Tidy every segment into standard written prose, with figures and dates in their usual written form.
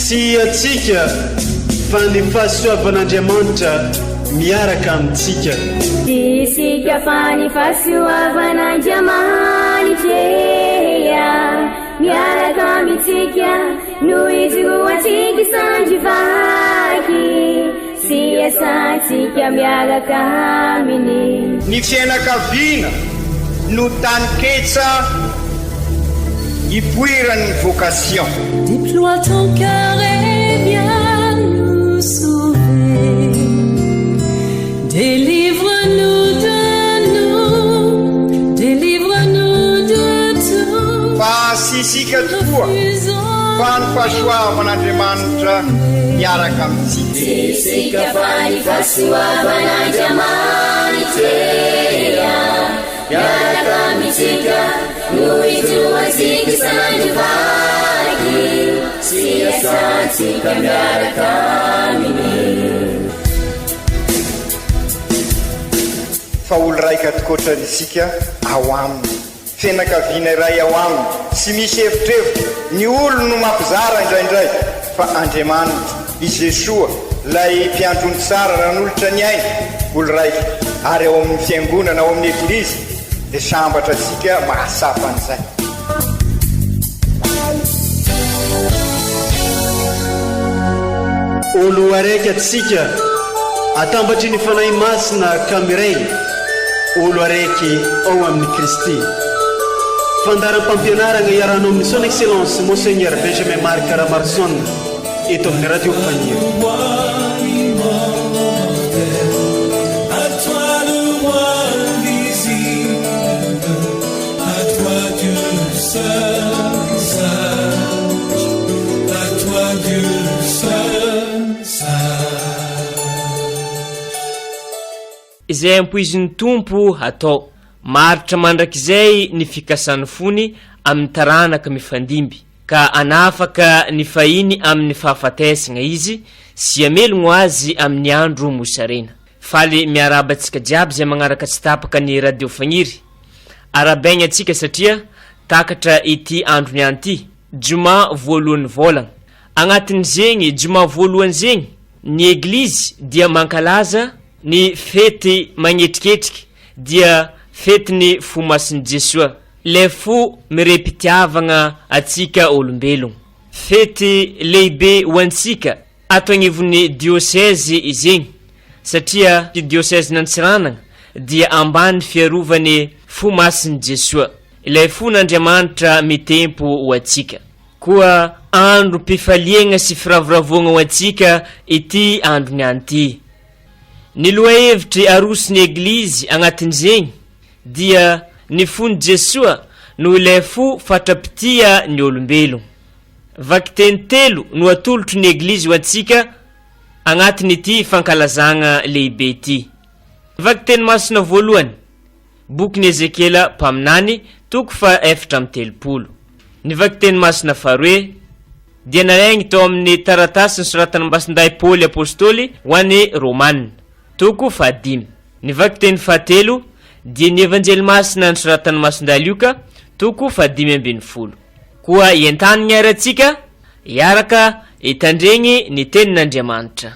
Tsy antsika fa ny fahasoavan'Andriamanitra miaraka amintsika. Tsy isika fa ny fahasoavan'Andriamanitra miaraka amintsika no ijoroantsika sandry vaky sy iasantsika miaraka aminy. Ny fiainakaviana no taninketsa ipoiran'ny vocation. Déploie ton cœur et viens nous sauver. Délivre-nous de nous, délivre-nous de tout. Fa tsy isika tokoa fa ny fahasoavan'Andriamanitra miaraka amintsika. Tsy isika fa ny fahasoavan'Andriamanitra miaraka amintsika no ijoroantsika isan'andro vaky sy iasantsika miaraka aminy. Fa olo raika tokoatra isika ao aminy. Fianakaviana iray ao aminy, tsy misy evitrevitra, ny olony no mampizara indraindray, fa Andriamanitra, i Jesoa, ilay Mpiandry ondry tsara nanolotra ny ainy, olo raika, ary ao amin'ny Fiangonana, ao amin'ny Eglizy, dia sambatra antsika mahatsapa an'izay. Olo araiky atsika atambatry ny Fanahy Masina ka miray olo araiky ao amin'i Kristy. Fandaharam-pampianaragna iarahanao amin'ny Son Excellence Monseigneur Benjamin Marc Ramaroson eto amin'ny Radio Faniry. Izay ampoizin'ny Tompo hatao. Maharitra mandrakizay ny fikasan'ny fony amin'ny taranaka mifandimby, ka hanafaka ny fahiny amin'ny fahafatesagna Izy sy hamelogno azy amin'ny andro mosarena. Faly miarahaba antsika jiaby izay magnaraka tsy tapaka ny Radio Fagniry. Arahabaigna antsika satria takatra ity andro niany ity, joma voalohan'ny vôlagna. Agnatin'izegny joma voalohany zegny, ny Eglizy dia mankalaza ny fety magnetriketriky dia fetin'ny Fo Masin'i Jesoa, ilay fo mirehim-pitiavagna antsika olombelogno. Fety lehibe ho antsika ato agnivon'ny diôsezy izegny satria ny diôsezin'Antsiranana dia ambany fiarovan'ny Fo Masin'i Jesoa, ilay fon'Andriamanitra mitempo ho antsika. Koa androm-pifaliagna sy firavoravoagna ho antsika ity andro niany ity. Ny lohahevitry aroson'ny Eglizy agnatin'izegny dia ny fon'i Jesoa no ilay fo fatra-pitia ny olombelogno. Vakiteny telo no atolotry ny Eglizy ho antsika agnatin'ity fankalazagna lehibe ity. Vakiteny masina voalohany. Bokin'i Ezekiela mpaminany, toko faha-34. Ny vakiteny masina faharoe dia nalaigny tao amin'ny taratasy nosoratan'i Masindahy Paoly Apostoly ho an'ny Romana, toko fahadimy. Ny vakiteny fahatelo dia ny Evanjely masina nosoratan'i Masindahy Lioka, toko fahadimy ambin'ny folo. Koa entanigny ary antsika hiaraka hitandregny ny Tenin'Andriamanitra.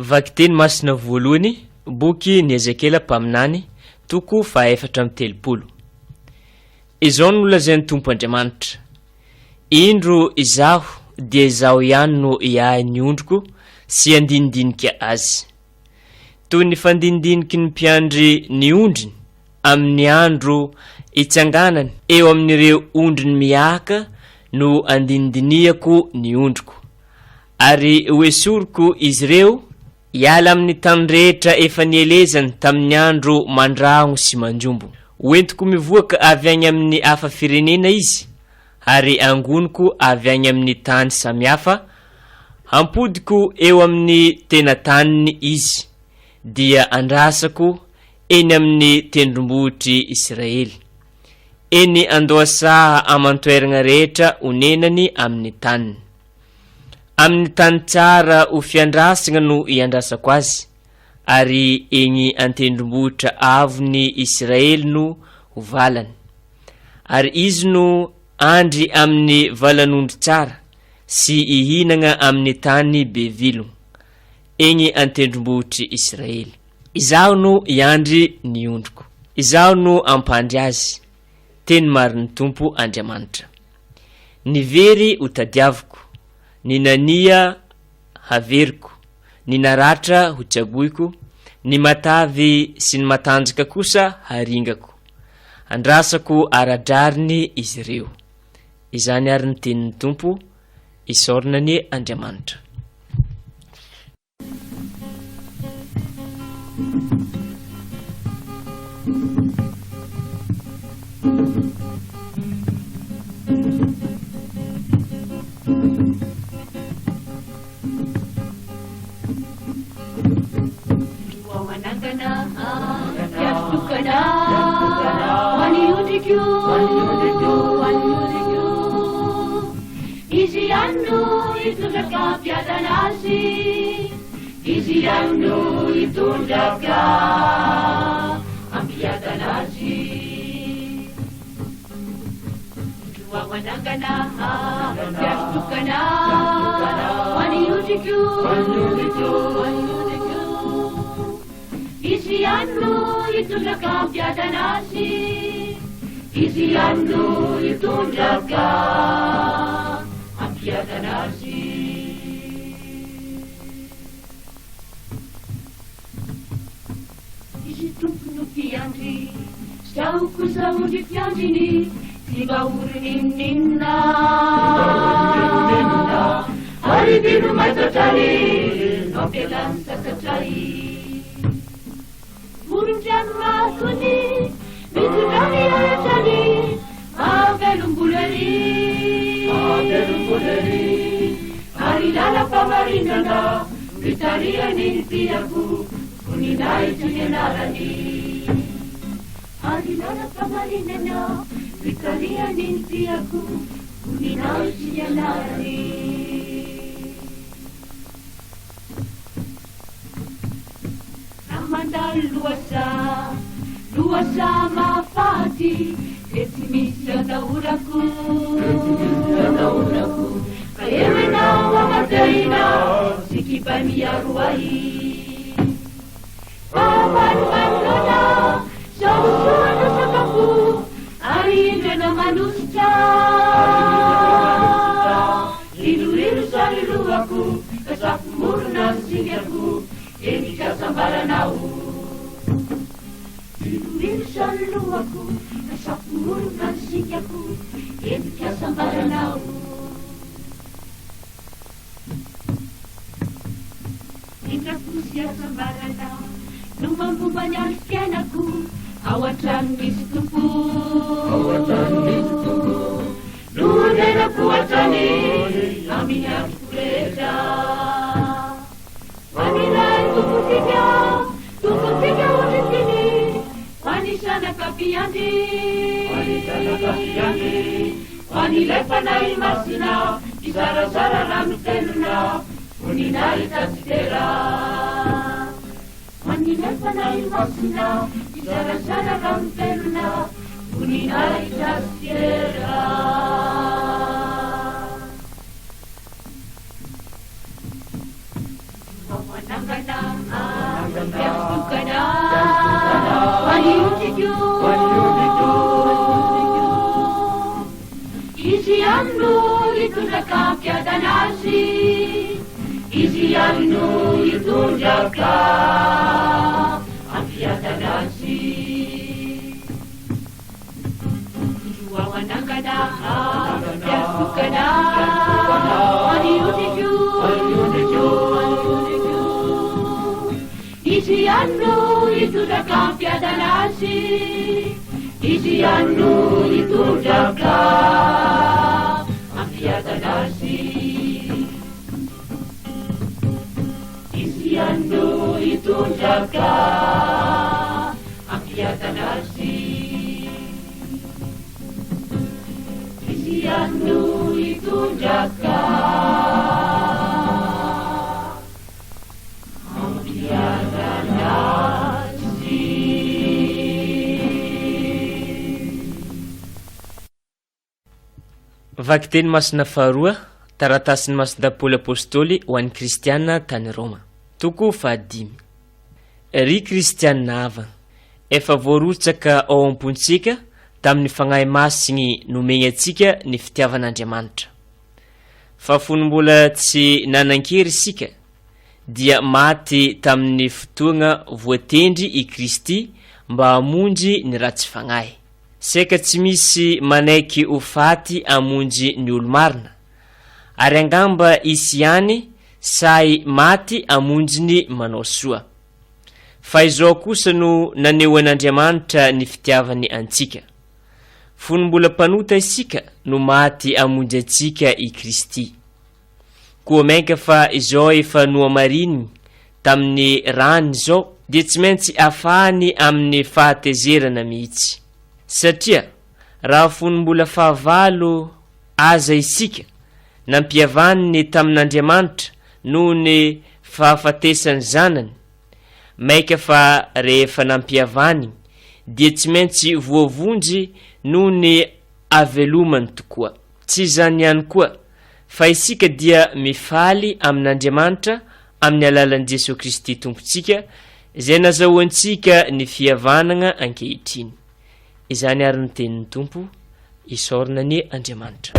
Vakiteny masina voalohany, boky ny Ezekiela mpaminany, toko fahaefatra amby telopolo. Izao no nolazain'ny Tompo Andriamanitra, Indro Izaho, dia Izaho ihany no hiahy ny ondriko sy handinidinika azy. Toy ny fandinidiniky ny mpiandry ny ondriny amin'ny andro itsanganany eo amin'ireo ondriny mihiaka no andinidinihako ny ondriko. Ary hoesoriko izy ireo hiala amin'ny tany rehetra efa nielezany tamin'ny andro mandrahona sy manjombo. Hoentiko mivoaka avy any amin'ny hafa firenena izy, ary hangoniko avy any amin'ny tany samihafa, hampodiko eo amin'ny tena taniny izy, dia andrasako eny amin'ny tendrombohitr'i Israely, eny an-dohasaha aman-toerana rehetra onenany amin'ny taniny. Amin'ny tany tsara ho fiandrasana no iandrasako azy, ary eny an-tendrombohitra avon'i Israely no ho valany. Ary izy no handry amin'ny valan'ondry tsara sy hihinana amin'ny tany be vilona, eny an-tendrombohitr'i Israely. Izaho no hiandry ny ondriko. Izaho no hampandry azy. Teny marin'ny Tompo Andriamanitra. Ny very ho tadiaviko, ny nania haveriko, ny naratra ho tsaboiko, ny matavy sy ny matanjaka kosa haringako. Andrasako ara-drariny izy ireo. Izany àry ny tenin'ny Tompo, isaorana anie Andriamanitra. Izy ihany no hitondra fampiadana azy, Izy ihany no hitondra ka hampiadana azy. Indro aho manangana mpiandry tokana ho an'ny ondriko, ho an'ny ondriko. Izy ihany no hitondra ka hampiadana azy, Izy ihany no hitondra ka hampiadana azy. Izy Tompo no mpiandry, zaho kosa ondry mpiandriny, tsy mba ory n'inon'inona. Ary vilo maitso hatrany, mampialany sasatra ahy. Voron-dranomasony, mitondra ny ahy hatrany, mahavelom-bolo ery. Mahavelom-bolo ery. Ary lalam-pamarinana, mitarihany ny diako, voninahitry ny anarany. Ary lalam-pamarinana, mitarihany ny diako, voninahitry ny anarany. Raha mandalo lohasaha, lohasaha mahafaty, dia tsy misy atahorako. Fa eo ianao aman-tehina sy kibay miaro ahy. Fahavalo-manoloana, sao soa no sakafo, ary indro ianao manosika. Rirohiro sary lohako, ka safo morona ny singako, eny kasambaranao. Militra ny lohako, Nasako oroka ny sikako, Endrika hasambaranao. Indrafo sy hasambarana no mambomba ny androm-piainako, ao an-trano misy Tompo. Ao an-trano misy Tompo no honenako hatrany amin'ny androko rehetra. Ho an'ilay Tompontsika, Tompontsika ondry tiany, ho an'ny zanaka mpiandry, ho an'ny zanaka mpiandry, ho an'ilay Fanahy Masina, hizarazara rano velona, voninahitra sy dera. Ho an'ilay Fanahy Masina, hizarazara rano velona, voninahitra sy dera. Manangana mpiandry tokana, ho an'ny ondriko. Izy ihany no hitondra ka hampiadana azy, Izy ihany no hitondra ka hampiadana azy. Indro aho manangana mpiandry tokana, ho an'ny ondriko. Izy ihany no hitondra ka hampiadana azy, Izy ihany no hitondra ka hampiadana azy. Izy ihany no hitondra ka hampiadana azy. Izy ihany no hitondra ka hampiadana azy. Vakiteny masina faharoa, taratasin'i Masindahy Paoly Apostoly ho an'ny Kristiana tany Roma. Toko fahadimy. Ry Kristiana havana, efa voarotsaka ao am-pontsika tamin'ny Fagnahy Masigny nomegny antsika ny fitiavan'Andriamanitra. Fa fony mbola tsy nanan-kery isika, dia maty tamin'ny fotoagna voatendry i Kristy mba hamonjy ny ratsy fagnahy. Saika tsy misy manaiky ho faty hamonjy ny olo-marina, ary angamba hisy ihany sahy maty hamonjy ny manao soa. Fa izao kosa no nanehoan'Andriamanitra ny fitiavany antsika, Fony mbola mpanota isika no maty hamonjy antsika i Kristy. Koa mainka fa izao efa nohamarininy tamin'ny rany izao, dia tsy maintsy afahany amin'ny fahatezerana mihitsy. Satria raha fony mbola fahavalo aza isika, nampihavaniny tamin'Andriamanitra noho ny fahafatesan'ny Zanany, mainka fa rehefa nampihavaniny, dia tsy maintsy voavonjy noho ny havelomany tokoa. Tsy izany ihany koa, fa isika dia mifaly amin'Andriamanitra amin'ny alalan'i Jesoa Kristy Tompontsika, izay nazahoantsika ny fihavanagna ankehitriny. Izany ary ny tenin'ny Tompo, isaorana anie Andriamanitra.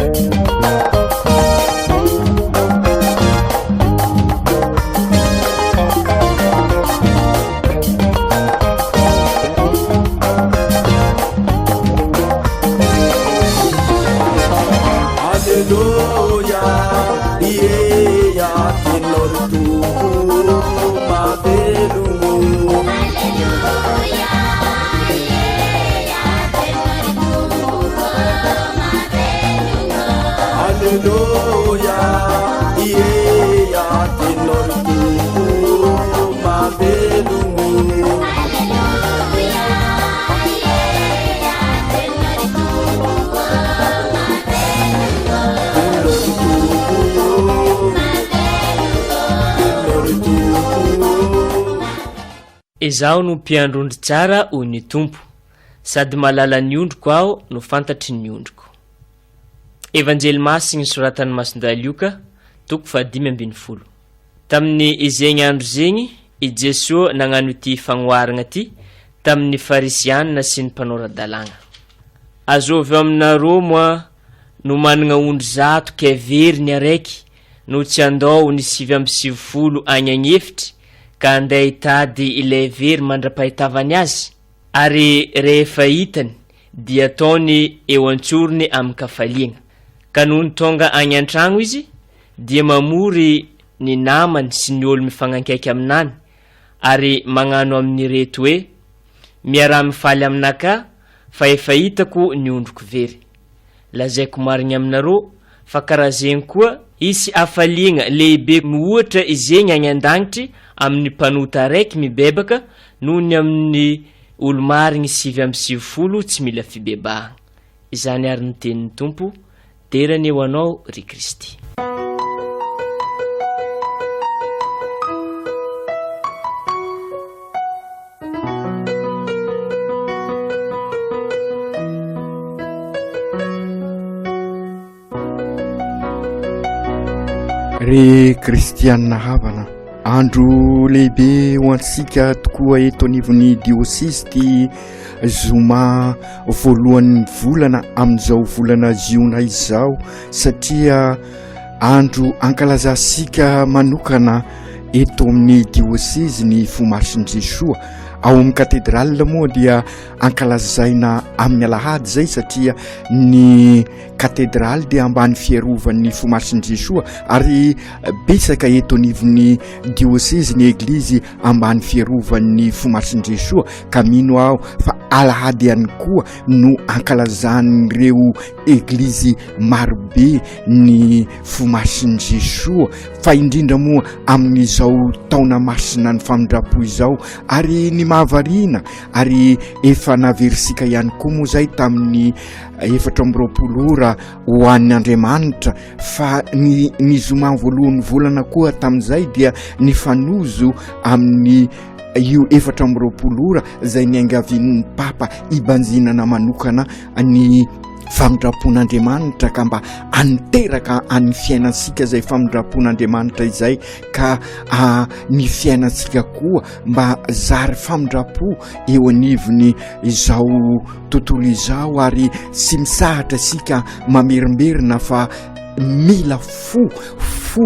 Aleloia, ie, teninao ry Tompo mahavelogno. Aleloia, ie, teninao ry Tompo mahavelogno. Aleloia, ie, teninao ry Tompo mahavelogno. Aleloia, ie, teninao ry Tompo mahavelogno. Teninao ry Tompo, teninao ry Tompo. Izaho no mpiandry ondry tsara, hoy ny Tompo, sady mahalala ny ondriko Aho no fantatry ny ondriko. Evanjely Masigny soratan'i Masindahy Lioka, toko fahadimy ambin'ny folo. Tamin'ny izegny andro zegny, i Jesoa nagnano ity fagnoharagna ty tamin'ny Farisianina sy ny mpanora-dalàgna. Azôvy ao aminareo moa no managna ondry 100 ke very ny araiky no tsy handao ny 99 agny agn'efitry ka handeha hitady ilay very mandra-pahitavany azy? Ary rehefa hitany dia ataony eo an-tsorony amin-kafaliagna. Ka nony tonga agny an-tragno izy, dia mamory ny namany sy ny olo mifagnakaiky aminany, ary magnano amin'ireto hoe, Miaraha mifaly aminakahy, fa efa hitako ny ondriko very. Lazaiko marigny aminareo, fa karaha zegny koa, hisy hafaliagna lehibe mihoatra izegny agny an-dagnitry amin'ny mpanota araiky mibebaka noho ny amin'ny olo-marigny 99 tsy mila fibebahagna. Izany àry ny tenin'ny Tompo, dera anie ho Anao, ry Kristy. Ry kristianina havana, andro lehibe ho antsika tokoa eto anivon'ny diosezy ity zoma voalohan'ny volana amin'izao volana ziona izao satria andro ankalazantsika manokana eto amin'ny diosezy ny fo masin'i Jesoa. Ao amin'ny katedrale moa dia ankalazaina amin'ny alahady izay satria ny katedraly dia ambany fiarovan'ny fo masin'i Jesoa ary betsaka eto anivon'ny diosezy ny eglizy ambany fiarovan'ny fo masin'i Jesoa ka mino aho fa alahady ihany koa no ankalazan'ireo eglizy marobe ny fo masin'i Jesoa fa indrindra moa amin'izao taona masina ny famindram-po izao ary ny mahavariana ary efa naverisika ihany koa moa izay tamin'ny 24 ora ho an'ny Andriamanitra fa ny ny zoma voalohan'ny volana koa tamin'izay dia nifanozo amin'ny io 24 ora izay niangavian'ny Papa hibanjinana manokana ny famindram-pon'Andriamanitra ka mba haniteraka an'ny fiainantsika izay famindram-pon'Andriamanitra izay ka ah, ny fiainantsika koa mba zary famindram-po eo anivony izao tontolo izao ary tsy misahatra isika mamerimberina fa mila fo fo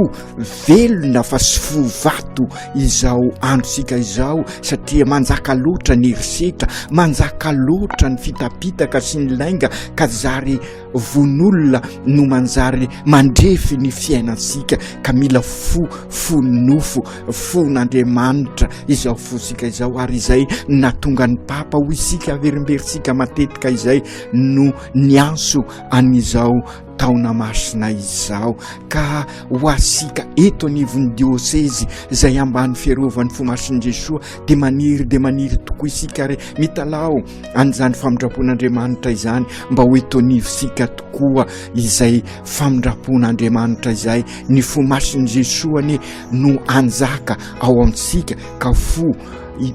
velona fa sy fo vato izao androntsika izao satria manjaka loatra ny herisetra, manjaka loatra ny fitapitaka sy ny lainga ka zary von'olona no manjary mandrefy ny fiainantsika ka mila fo fo nofo fon'Andriamanitra izao fosika izao ary izay natonga ny Papa ho isika averimberintsika matetika izay no nianso an'izao taona masina izao ka ho asika eto anivon'ny diosezy izay ambany fiarovan'ny fo masin'i Jesoa dia maniry dia maniry tokoa isika ary mitalaho an'izany famindram-pon'Andriamanitra izany mba ho eto anivontsika tokoa izay famindram-pon'Andriamanitra izay ny fo masin'i Jesoa anie no anjaka ao amintsika ka fo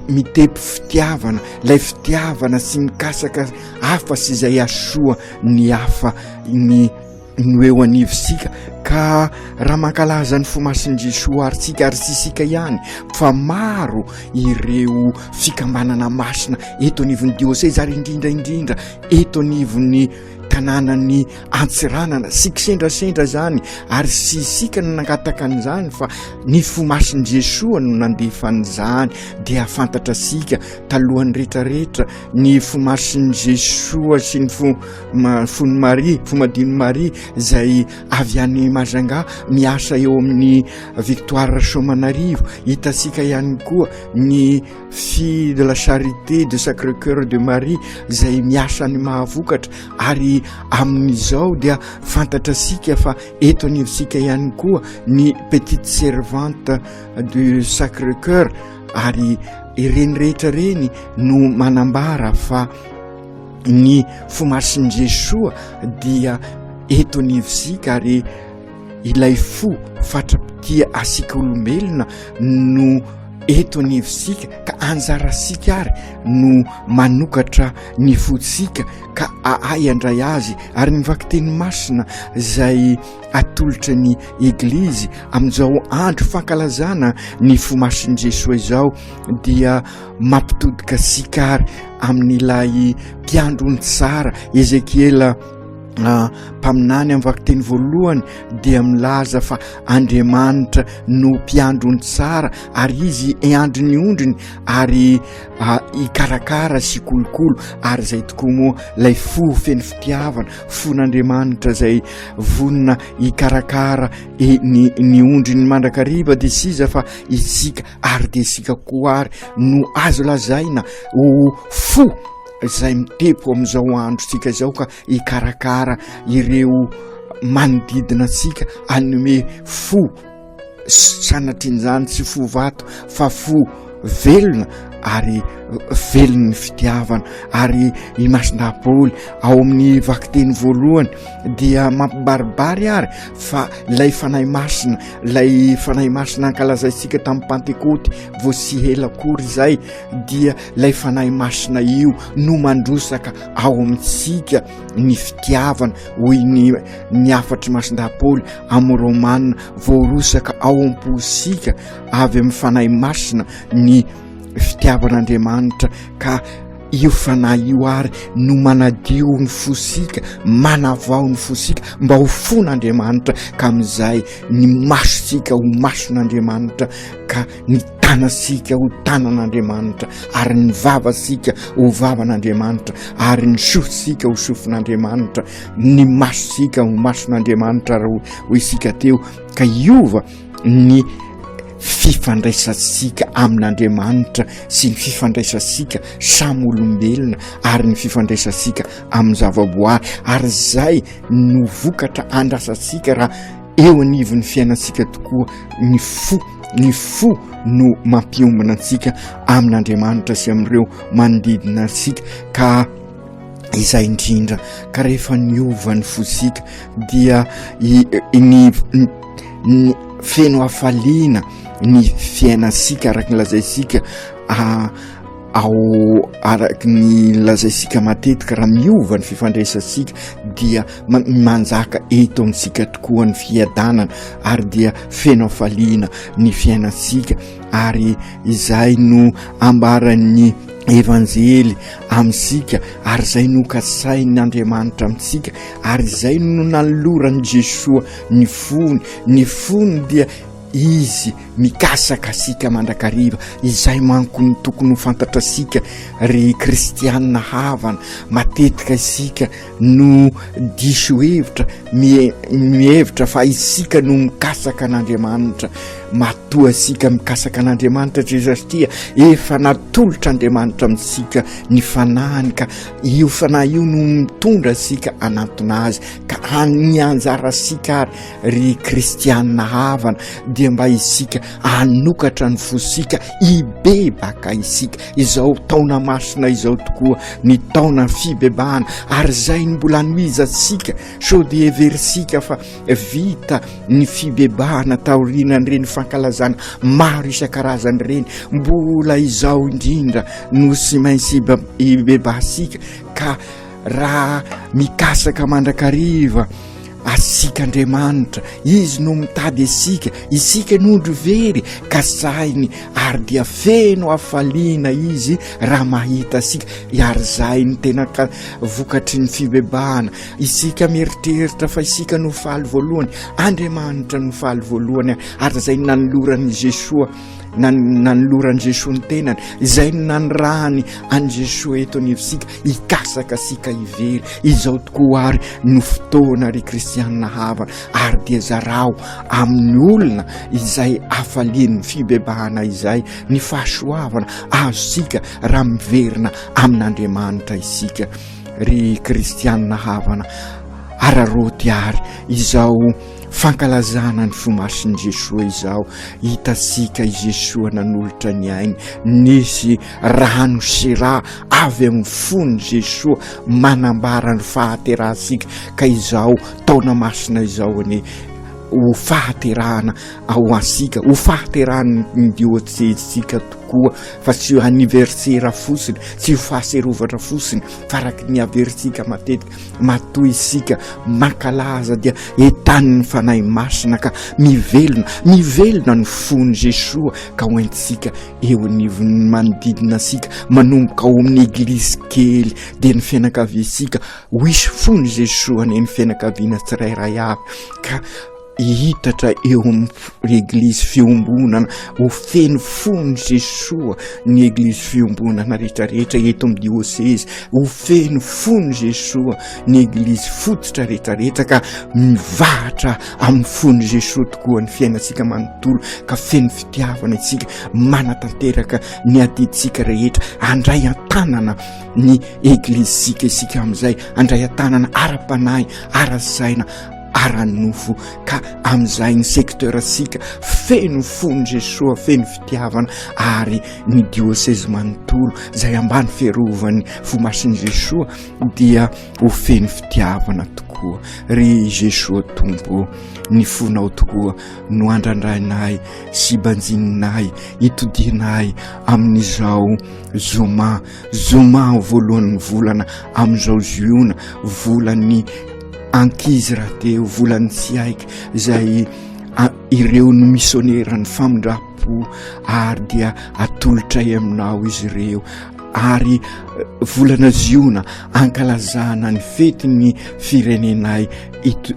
mitepy fitiavana ilay fitiavana sy mikasaka hafa sy izay hasoa ny hafa ny no eo anivontsika ka raha mankalaza ny fo masin'i Jesoa ary tsika ary tsy isika ihany fa maro ireo fikambanana masina eto anivon'ny diosezy ary indrindra indrindra eto anivon'ny tanànan'ny Antsiranana sy kisendrasendra izany ary sy isika no nangataka an'izany fa ny fo masin'i Jesoa no nandefa an'izany dia fantatra sika talohan'ny rehetrarehetra ny fo masin'i Jesoa sy ny fo fon'i Maria, fo madion'i Maria izay avy any Majunga miasa eo amin'ny Victoire Rasoamanarivo. Hitantsika ihany koa ny Fille de la Charité de Sacré Cœur de Marie izay miasa any Mahavokatra ary amin'izao dia fantatrasika fa eto anivontsika ihany koa ny Petite Servante du Sacré Cœur ary ireny rehetra ireny no manambara fa ny fo masin'i Jesoa dia eto anivontsika ary ilay fo fatra-pitia asika olombelona no eto anivontsika ka anjarasika ary no manokatra ny fontsika ka ahay handray azy ary ny vakiteny masina izay atolotra ny Eglizy amin'izao andro fankalazana ny fo masin'i Jesoa izao dia mampitodika antsika ary amin'ilay mpiandro ny tsara Ezekiela. Mpaminany amin'ny vakiteny voalohany dia milaza fa Andriamanitra no mpiandry ondry tsara ary izy hiandry ny ondriny ary hikarakara sy kolokolo ary izay tokoa moa ilay fo feno fitiavana, fon'Andriamanitra izay vonona hikarakara ny ny ondriny mandrakariva dia tsy iza fa isika ary dia isika koa ary no azo lazaina ho fo izay mitepo amin'izao androntsika izao ka hikarakara ireo manodidina antsika hanome fo sanatrian'izany tsy fo vato fa fo velona ary velon'ny fitiavana ary i Masindahy ao amin'ny vakiteny voalohany dia mampibaribary ary fa ilay fanahy masina ilay fanahy masina ankalazaintsika tamin'ny pantekoty vao tsy ela akory izay dia ilay fanahy masina io no mandrosaka ao amintsika ny fitiavana hoy ny ny hafatry Masindahy Paoly amin'ny Romana voarosaka ao am-posika avy amin'ny fanahy masina ny fitiavan'Andriamanitra ka io fanahy io ary no manadio ny fosika manavao ny fosika mba ho fon'Andriamanitra ka amin'izay ny masontsika ho mason'Andriamanitra ka ny tanantsika ho tanan'Andriamanitra ary ny vavantsika ho vavan'Andriamanitra ary ny sofintsika ho sofin'Andriamanitra ny masontsika ho mason'Andriamanitra ary ho isika teo ka hiova ny fifandraisantsika amin'Andriamanitra sy ny fifandraisantsika samy olombelona ary ny fifandraisantsika amin'ny zavaboary ary izay no vokatra andrasantsika raha eo anivon'ny fiainantsika tokoa ny fo ny fo no mampiombona antsika amin'Andriamanitra sy amin'ireo manodidina antsika ka izay indrindra ka rehefa niova ny fosika dia ny ny feno hafaliana ny fiainantsika araka ny lazaintsika ao araka ny lazaintsika matetika raha miova ny fifandraisantsika dia manjaka eto amintsika tokoa ny fiadanana ary dia feno hafaliana ny fiainantsika ary izay no ambaran'ny evanjely amintsika ary izay no kasain'Andriamanitra amintsika ary izay no nanoloran'i Jesoa ny fony ny fony dia izy mikasaka asika mandrakariva izay manko ny tokony ho fantatra asika ry kristianina havana matetika isika no diso hevitra mihevitra fa isika no mikasaka an'Andriamanitra matoa isika mikasaka an'Andriamanitra Jesosy efa natolotra Andriamanitra amintsika ny fanahiny ka io fanahy io no mitondra asika anantona azy ka ny anjarasika ary ry kristianina havana dia mba isika anokatra ny fosika hibebaka isika izao taona masina izao tokoa ny taona fibebahana ary izay ny mbola anohizantsika sao dia heveritsika fa vita ny fibebahana taorianan'ireny fankalazana maro isan-karazany ireny mbola izao indrindra no sy maintsy ibebahantsika ka raha mikasaka mandrakariva Asika Andriamanitra, Izy no mitady asika, isika no ondry very, kasainy ary dia feno hafaliana Izy raha mahita asika, ary izay no tena ka vokatry ny fibebahana, isika mieritreritra fa isika no faly voalohany, Andriamanitra no faly voalohany ary izay nanoloran'i Jesoa nanoloran'i Jesoa ny tenany, izay no nanirahany an'i Jesoa eto anivontsika hikasaka asika hivery. Izao tokoa ary no fotoana ry kristianina havana, ary dia zarao amin'ny olona izay hafalian'ny fibebahana izay ny fahasoavana azontsika raha miverina amin'Andriamanitra isika. Ry kristianina havana, araraoty ary izao Fankalazana ny fo masin'i Jesoa izao, hitantsika i Jesoa nanolotra ny ainy, nisy rano sy ra avy amin'ny fon'i Jesoa manambara ny fahaterahantsika, ka izao taona masina izao anie ho fahaterahana ho antsika, ho fahaterahan'ny diosezintsika tokoa. tokoa fa tsy ho anniversaire fotsiny, tsy ho fahaserovatra fotsiny fa araky ny averintsika matetika, matoa isika mankalaza dia entanin'ny Fanahy Masina ka mivelona, mivelona ny fon'i Jesoa ka ho entintsika eo anivon'ny manodidina antsika, manomboka ao amin'ny eglizy kely dia ny fianakaviantsika, ho hisy fon'i Jesoa anie ny fianakaviana tsirairay avy ka hihitatra eo amin'ny eglizy fiombonana, ho feno fon'i Jesoa ny eglizy fiombonana rehetrarehetra eto amin'ny diosezy, ho feno fon'i Jesoa ny eglizy fototra rehetrarehetra ka mivahatra amin'ny fon'i Jesoa tokoa ny fiainantsika manontolo ka feno fitiavana isika, manatanteraka ny adidintsika rehetra, handray an-tanana ny eglizintsika isika amin'izay, handray an-tanana ara-panahy, ara-saina, ara-nofo ka amin'izay ny secteur antsika feno fon'i Jesoa, feno fitiavana ary ny diosezy manontolo izay ambany fiarovan'ny fo masin'i Jesoa dia ho feno fitiavana tokoa. Ry Jesoa Tompo, ny fonao tokoa no andrandrainay sy banjininay, itodianay amin'izao zoma, zoma voalohan'ny volana, amin'izao ziona, volan'ny ankizy rahateo, volan'ny tsy haiko, izay ireo no misioneran'ny famindram-po ary dia atolotray aminao izy ireo ary eh, volana ziona ankalazana ny fetin'ny firenenay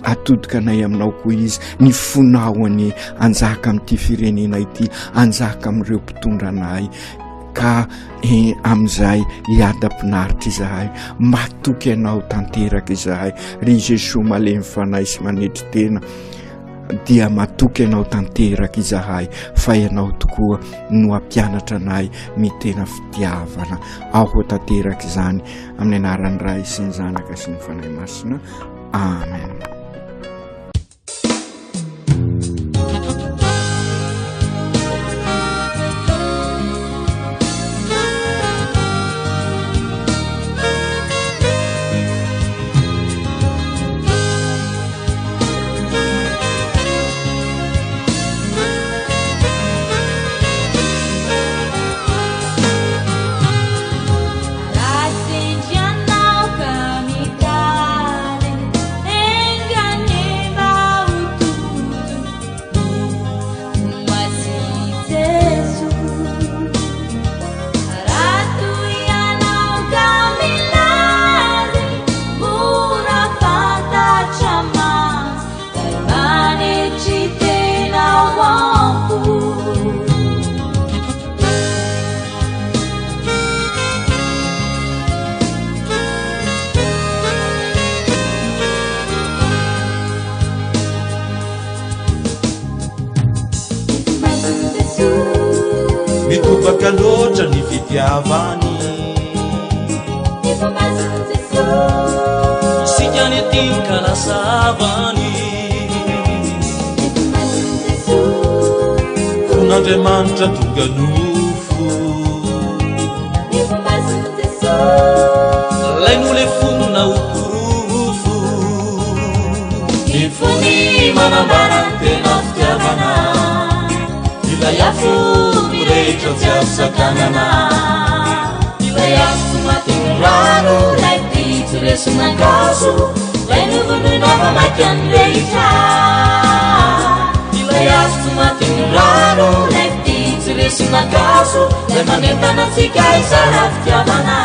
atodika anay aminao koa izy ny fonao anie anjaka amin'ity firenena ity anjaka amin'ireo mpitondra anay ka eh, amin'izay hiadam-pinaritra izahay matoky anao tanteraka izahay ry Jesoa malemy fanahy sy manetry tena dia matoky anao tanteraka izahay fa ianao tokoa no hampianatra anay ny tena fitiavana ao ho tanteraka izany amin'ny anaran'ny Ray sy ny Zanaka sy ny Fanahy Masina amen. Mitobaka loatra ny fitiavany. Isika ny tiany ka lasa havany. Fon'Andriamanitra tonga nofo. Lay nolefonina ho porofo. Ny fony manambara ny tena fitiavana. Ilay afo mirehitra tsy azo sakanana. Ilay afo tsy matin'ny rano, ilay fitia tsy resin'angazo, ilay novonoina fa maika nirehitra. Ilay afo tsy matin'ny rano, ilay fitia tsy resin'angazo, ilay manentana antsika hizara fitiavana.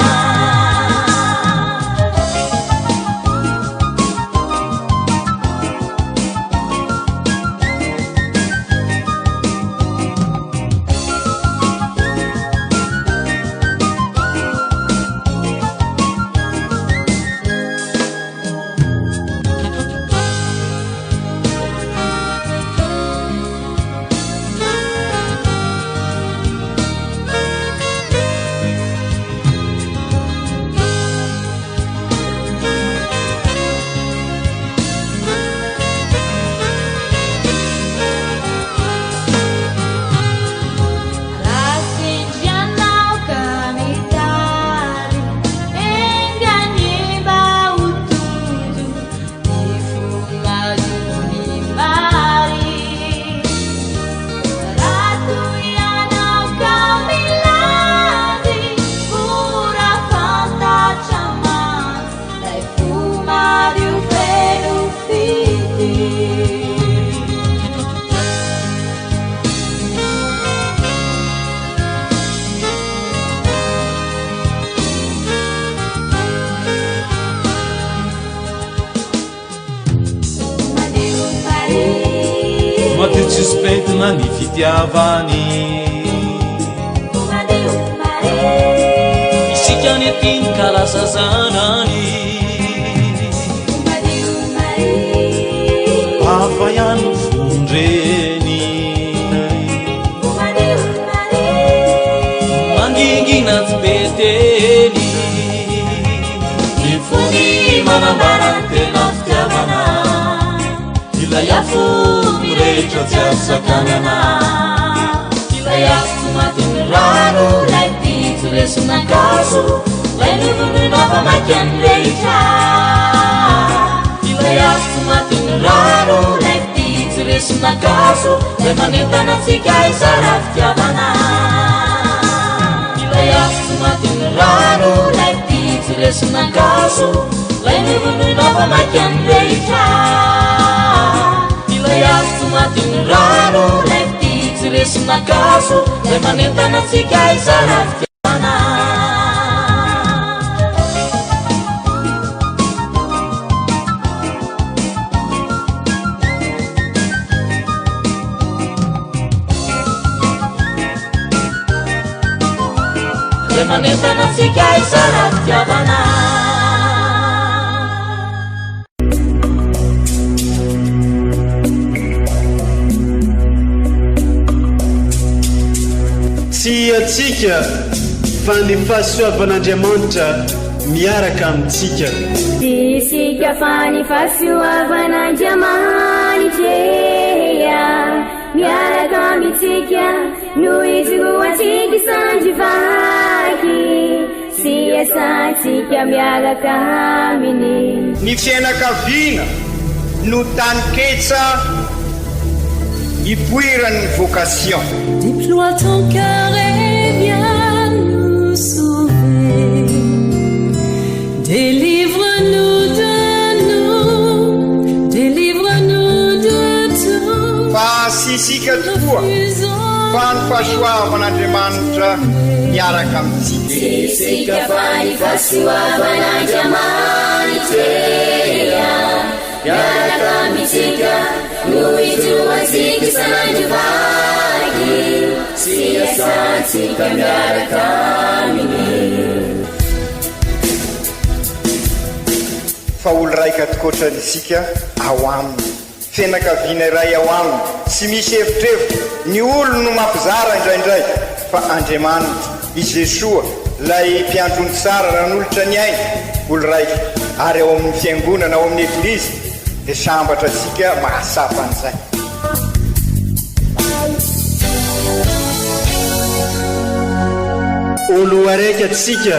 Madio tsisy pentina ny fitiavany. Isika anie tiany ka lasa zanany. Hafa ihany ny fon-dreny. Mangingina tsy be teny. Ny fony manambara ny tena fitiavana. Ilay afo mirehitra tsy azo sakanana. Ilay afo tsy matin'ny rano, ilay fitia tsy resin'ankaso, ilay novonoina fa maika nirehitra. Ilay afo tsy matin'ny rano, ilay fitia tsy resin'ankaso, ilay manentana antsika hizara fitiavana. Ilay afo tsy matin'ny rano, ilay fitia tsy resin'ankaso, ilay novonoina fa maika nirehitra. Ilay afo tsy matin'ny rano, ilay fitia tsy resin'ankaso, ilay manentana antsika hizara fitiavana. Ilay manentana antsika hizara fitiavana. Tsy antsika fa ny fahasoavan'Andriamanitra miaraka amintsika. Tsy isika fa ny fahasoavan'Andriamanitra miaraka amintsika no ijoroantsika sandry vaky sy iasantsika miaraka aminy. Ny fiainakaviana no taninketsa ipoiran'ny vocation. Déploie ton cœur et viens nous sauver. Délivre-nous de nous, délivre-nous de tout. Fa tsy isika tokoa fa ny fahasoavan'Andriamanitra miaraka amintsika. Tsy isika fa ny fahasoavan'Andriamanitra miaraka amintsika no ijoroantsika isan'andro vaky sy iasantsika miaraka aminy. Fa olo raika tokoatra isika ao aminy. Fianakaviana iray ao aminy, tsy misy evitrevitra, ny olony no mampizara indraindray, fa Andriamanitra, i Jesoa, ilay mpiandry ondry tsara nanolotra ny ainy, olo raika, ary ao amin'ny Fiangonana, ao amin'ny Eglizy, dia sambatra antsika mahatsapa an'izay. Olo araiky atsika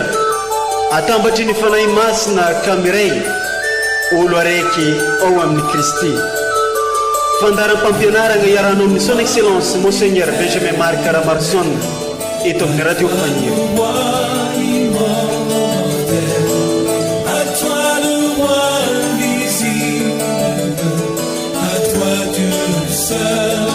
atambatry ny Fanahy Masina ka miray olo araiky ao amin'i Kristy. Fandaharam-pampianaragna iarahanao amin'ny Son Excellence Monseigneur Benjamin Marc Ramaroson eto amin'ny Radio Faniry. À toi le roi invisible, à toi Dieu seul.